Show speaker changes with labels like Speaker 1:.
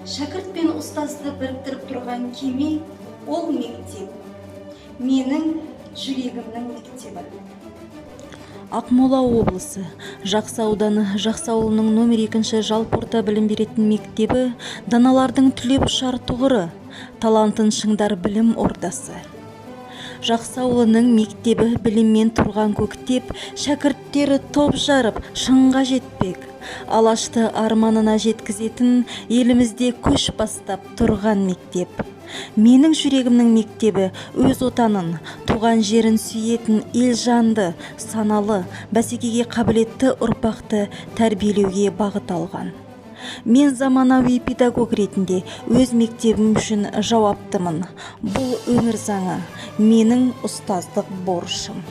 Speaker 1: Шәкірт пен ұстазды біріктіріп тұрған кеме ол мектеп. Менің жүрегімнің мектебі.
Speaker 2: Ақмола облысы, Жақсы ауданы, Жақсы ауылының номер 2 жалпы орта білім беретін мектебі даналардың түлеп ұшар тұғыры, талантын шыңдар білім ордасы. Жақсы ауылының мектебі біліммен тұрған көктеп, шәкірттері топ жарып, шыңға жетпек. Алашты арманына жеткізетін елімізде көш бастап тұрған мектеп. Менің жүрегімнің мектебі өз отанын, туған жерін сүйетін елжанды, саналы, бәсекеге қабілетті ұрпақты тәрбиелеуге бағыт алған. Мен заманауи педагог ретінде өз мектебім үшін жауаптымын. Бұл өмір заңы, менің ұстаздық борышым.